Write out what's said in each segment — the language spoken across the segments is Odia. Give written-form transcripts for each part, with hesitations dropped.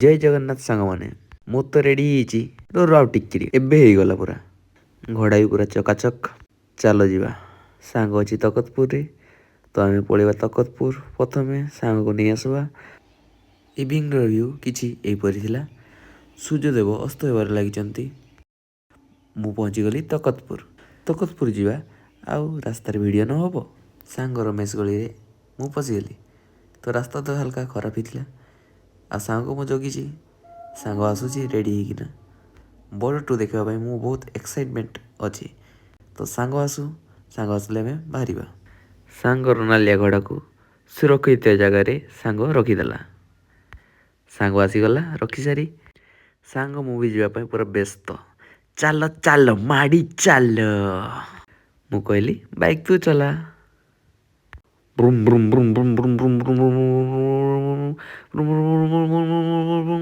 ଜୟ ଜଗନ୍ନାଥ ସାଙ୍ଗମାନେ, ମୁଁ ତ ରେଡ଼ି ହେଇଛି। ର ଆଉ ଟିକେ, ଏବେ ହେଇଗଲା ପୁରା। ଘୋଡ଼ା ବି ପୁରା ଚକାଚକ। ଚାଲ ଯିବା। ସାଙ୍ଗ ଅଛି ତକତପୁରରେ, ତ ଆମେ ପଳେଇବା ତକତପୁର। ପ୍ରଥମେ ସାଙ୍ଗକୁ ନେଇ ଆସିବା। ଇଭିନିଂର ଭ୍ୟୁ କିଛି ଏହିପରି ଥିଲା। ସୂର୍ଯ୍ୟଦେବ ଅସ୍ତ ହେବାରେ ଲାଗିଛନ୍ତି। ମୁଁ ପହଞ୍ଚିଗଲି ତକତପୁର। ତକତପୁର ଯିବା ଆଉ ରାସ୍ତାରେ ଭିଡ଼ିଓ ନ ହେବ? ସାଙ୍ଗ ରମେଶ ଗଳିରେ ମୁଁ ପଶିଗଲି। ତ ରାସ୍ତା ତ ହାଲକା ଖରାପ ହେଇଥିଲା। ଆଉ ସାଙ୍ଗକୁ ମୁଁ ଜଗିଛି, ସାଙ୍ଗ ଆସୁଛି ରେଡ଼ି ହେଇକିନା। ବର୍ଡ଼ର ଟୁ ଦେଖିବା ପାଇଁ ମୁଁ ବହୁତ ଏକ୍ସାଇଟମେଣ୍ଟ ଅଛି। ତ ସାଙ୍ଗ ଆସୁ, ସାଙ୍ଗ ଆସିଲେ ଆମେ ବାହାରିବା। ସାଙ୍ଗର ନାଲିଆ ଘୋଡ଼ାକୁ ସୁରକ୍ଷିତ ଜାଗାରେ ସାଙ୍ଗ ରଖିଦେଲା। ସାଙ୍ଗ ଆସିଗଲା ରଖିସାରି। ସାଙ୍ଗ ମୁଭି ଯିବା ପାଇଁ ପୁରା ବ୍ୟସ୍ତ। ଚାଲ ଚାଲ, ମାଡ଼ି ଚାଲ। ମୁଁ କହିଲି, ବାଇକ୍ ତୁ ଚଲା। ବ୍ରୁମ୍ ବ୍ରୁମ୍ ବ୍ରୁମ୍ ବ୍ରୁମ୍ ବ୍ରୁମ୍ ବ୍ରୁମ୍ ବ୍ରୁମ୍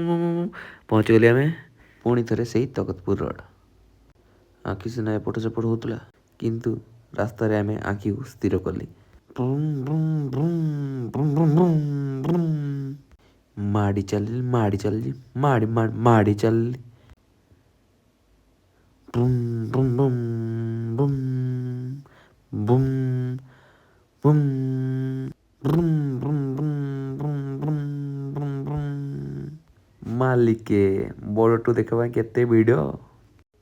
ବ୍ରୁମ୍। ପହଞ୍ଚିଗଲି ଆମେ ପୁଣି ଥରେ ସେଇ ତକତପୁର ରୋଡ଼। ଆଖି ସିନା ଏପଟ ସେପଟ ହେଉଥିଲା, କିନ୍ତୁ ରାସ୍ତାରେ ଆମେ ଆଖିକୁ ସ୍ଥିର କଲି। ବ୍ରୁମ୍ ବ୍ରୁମ୍ ବ୍ରୁମ୍ ବ୍ରୁମ୍ ବ୍ରୁମ୍ ବ୍ରୁମ୍ ବ୍ରୁମ୍। ମାଡ଼ି ଚାଲିଲି, ମାଡ଼ି ଚାଲିଲି, ମାଡ଼ି ମାଡ଼ି ମାଡ଼ି ଚାଲିଲି। ବ୍ରୁମ୍ ବ୍ରୁମ୍ ବ୍ରୁମ୍ ବ୍ରୁମ୍ ବୁମ୍ ବୁମ୍ ବ୍ରୁମ୍ ବ୍ରୁମ୍ ବ୍ରୁମ୍ ବ୍ରୁମ୍ ବ୍ରୁମ୍ ବ୍ରୁମ୍ ବ୍ରୁମ୍। ମାଲିକେ, ବର୍ଡ଼ର ଟୁ ଦେଖିବା ପାଇଁ କେତେ ଭିଡ଼!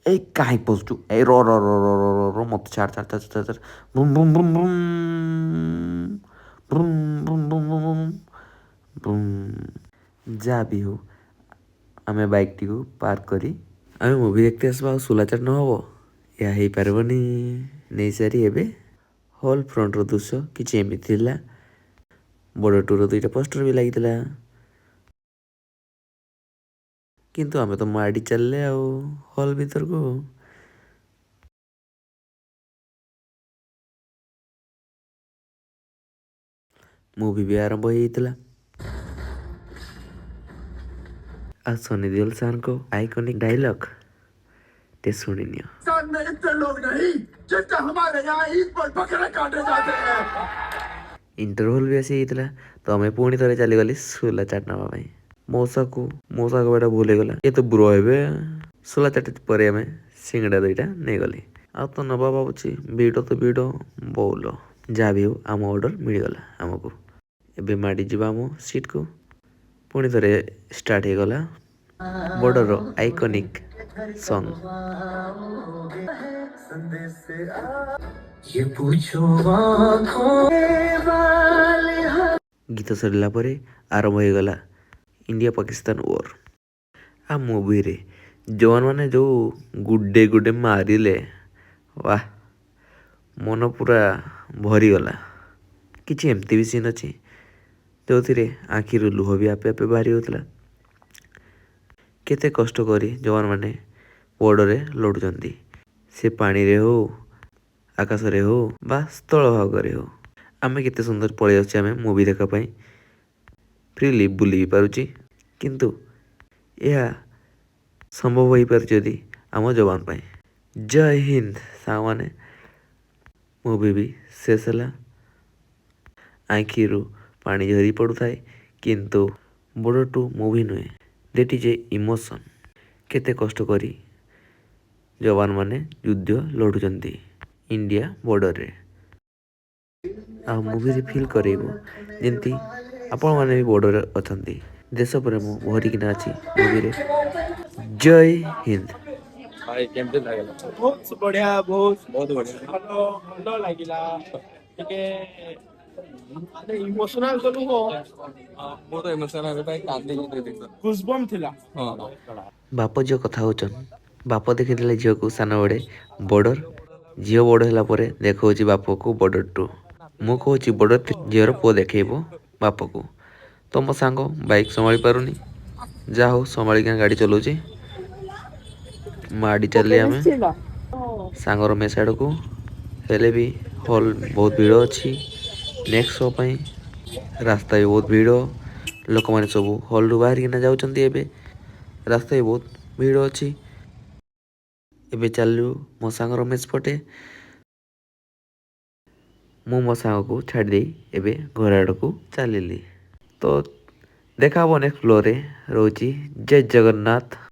ଏଇ, କାହିଁ ପଶୁଛୁ? ଏଇ, ର ର ର ର ର ର ର, ମୋତେ ଛାଡ଼ ଛାଡ଼ ଛାଡ଼ ଛାଡ଼ ଛାଡ଼। ବ୍ରୁମ୍ ବ୍ରୁମ୍ ବ୍ରୁମ୍ ବ୍ରୁମ୍ ବ୍ରୁମ୍ ବ୍ରୁମ୍ ବ୍ରୁମ୍ ବ୍ରୁମ୍ ବ୍ରୁମ୍। ଯାହା ବି ହଉ, ଆମେ ବାଇକ୍ଟିକୁ ପାର୍କ କରି ଆମେ ମୁଭି ଦେଖତେ ଆସିବା ଆଉ ସୋଲା ଚାଟ ନ ହେବ, ଏହା ହେଇପାରିବନି। ନେଇସାରି ଏବେ ହଲ୍ ଫ୍ରଣ୍ଟର ଦୃଶ୍ୟ କିଛି ଏମିତି ଥିଲା। ବର୍ଡ଼ର ଟୁର ଦୁଇଟା ପୋଷ୍ଟର ବି ଲାଗିଥିଲା। କିନ୍ତୁ ଆମେ ତ ମାଡ଼ି ଚାଲିଲେ ଆଉ ହଲ୍ ଭିତରକୁ। ମୁଭି ବି ଆରମ୍ଭ ହେଇଯାଇଥିଲା। ଆଉ ସନି ଦେଓଲ ସାର୍ଙ୍କ ଆଇକନିକ୍ ଡାଇଲଗ୍ ଟେ ଶୁଣିନିଅ। पाकिस्तान में इतने लोग नहीं जितने हमारे यहाँ ईद पर बकरे काटे जाते हैं। ଇଣ୍ଟରଭଲ୍ ବି ଆସିଯାଇଥିଲା, ତ ଆମେ ପୁଣି ଥରେ ଚାଲିଗଲି ସୋଲା ଚାଟ୍ ନେବା ପାଇଁ। ମଉସାକୁ ମଉସା କହିବାଟା ଭୁଲ ହେଇଗଲା। ଏ ତ ବ୍ରୋ ହେବେ। ସୋଲା ଚାଟ୍ ପରେ ଆମେ ସିଙ୍ଗଡ଼ା ଦୁଇଟା ନେଇଗଲି। ଆଉ ତ ନେବା ଭାବୁଛି, ଭିଡ଼ ତ ଭିଡ଼ ବୋଉଲ। ଯାହା ବି ହଉ, ଆମ ଅର୍ଡ଼ର ମିଳିଗଲା ଆମକୁ। ଏବେ ମାଡ଼ି ଯିବା ଆମ ସିଟ୍କୁ। ପୁଣି ଥରେ ଷ୍ଟାର୍ଟ ହେଇଗଲା ବର୍ଡ଼ରର ଆଇକନିକ୍ ସଙ୍ଗ୍। ये पूछो आँखों वाले। ଗୀତ ସରିଲା ପରେ ଆରମ୍ଭ ହେଇଗଲା ଇଣ୍ଡିଆ ପାକିସ୍ତାନ ୱାର୍। ଆଉ ମୁଭିରେ ଯବାନମାନେ ଯେଉଁ ଗୁଡେ ଗୁଡେ ମାରିଲେ, ବାଃ, ମନ ପୁରା ଭରିଗଲା। କିଛି ଏମିତି ବି ସିନ୍ ଅଛି ଯେଉଁଥିରେ ଆଖିରୁ ଲୁହ ବି ଆପେ ଆପେ ବାହାରି ହେଉଥିଲା। କେତେ କଷ୍ଟ କରି ଯବାନମାନେ ବର୍ଡ଼ରରେ ଲଢ଼ୁଛନ୍ତି, ସେ ପାଣିରେ ହଉ, ଆକାଶରେ ହଉ ବା ସ୍ଥଳ ଭାଗରେ ହଉ। ଆମେ କେତେ ସୁନ୍ଦର ପଳେଇ ଆସୁଛେ, ଆମେ ମୁଭି ଦେଖିବା ପାଇଁ ଫ୍ରିଲି ବୁଲି ବି ପାରୁଛି। କିନ୍ତୁ ଏହା ସମ୍ଭବ ହେଇପାରୁଛି ଯଦି ଆମ ଯବାନ ପାଇଁ। ଜୟ ହିନ୍ଦ ସାଙ୍ଗମାନେ। ମୁଭି ବି ଶେଷ ହେଲା। ଆଖିରୁ ପାଣି ଝରି ପଡ଼ୁଥାଏ, କିନ୍ତୁ ବର୍ଡ଼ର ଟୁ ମୁଭି ନୁହେଁ, that is a emotion. କେତେ କଷ୍ଟ କରି ଯବାନମାନେ ଯୁଦ୍ଧ ଲଢ଼ୁଛନ୍ତି ଇଣ୍ଡିଆ ବର୍ଡ଼ରରେ। ଆଉ ମୁଭିରେ ଫିଲ୍ କରେଇବ ଯେମିତି ଆପଣମାନେ ବି ବର୍ଡ଼ରରେ ଅଛନ୍ତି। ଦେଶ ପ୍ରେମ ଭରିକିନା ଅଛି ମୁଭିରେ। ଜୟ ହିନ୍ଦ। ଭାଇ, କେମିତି ଲାଗିଲା? ବହୁତ ବଢିଆ, ବହୁତ। ବହୁତ ବଢିଆ। ଭଲ ଭଲ ଲାଗିଲା। ଟିକେ ମାନେ ଇମୋସନାଲ ତ ନୁହଁ। ମୁଁ ତ ଇମୋସନାଲ ହେବା ପାଇଁ କାନ୍ଦିକି ଦେଇଥିଲି। ଗୁଜବମ୍ ଥିଲା। ହଁ। ବାପ ଝିଅ କଥା ହଉଛନ୍। ବାପ ଦେଖିଦେଲେ ଝିଅକୁ ସାନବେଳେ ବର୍ଡ଼ର, ଝିଅ ବଡ଼ ହେଲା ପରେ ଦେଖାଉଛି ବାପକୁ ବର୍ଡ଼ର ଟୁ। ମୁଁ କହୁଛି ବର୍ଡ଼ର ଝିଅର ପୁଅ ଦେଖେଇବ ବାପକୁ। ତ ମୋ ସାଙ୍ଗ ବାଇକ୍ ସମ୍ଭାଳି ପାରୁନି, ଯାହା ହଉ ସମ୍ଭାଳିକିନା ଗାଡ଼ି ଚଲାଉଛି। ମାଡ଼ି ଚାଲିଲି ଆମେ ସାଙ୍ଗ ରମେଶ ଆଡ଼କୁ। ହେଲେ ବି ହଲ୍ ବହୁତ ଭିଡ଼ ଅଛି। ନେକ୍ସଟ ଶୋ ପାଇଁ ରାସ୍ତା ବି ବହୁତ ଭିଡ଼। ଲୋକମାନେ ସବୁ ହଲ୍ରୁ ବାହାରିକିନା ଯାଉଛନ୍ତି ଏବେ। ରାସ୍ତା ବି ବହୁତ ଭିଡ଼ ଅଛି। ଏବେ ଚାଲିଲୁ ମୋ ସାଙ୍ଗ ରମେଶ ପଟେ। ମୁଁ ମୋ ସାଙ୍ଗକୁ ଛାଡ଼ି ଦେଇ ଏବେ ଘର ଆଡ଼କୁ ଚାଲିଲି। ତ ଦେଖା ହବ ନେକ୍ସଟ ବ୍ଲଗ୍ରେ। ରହୁଛି, ଜୟ ଜଗନ୍ନାଥ।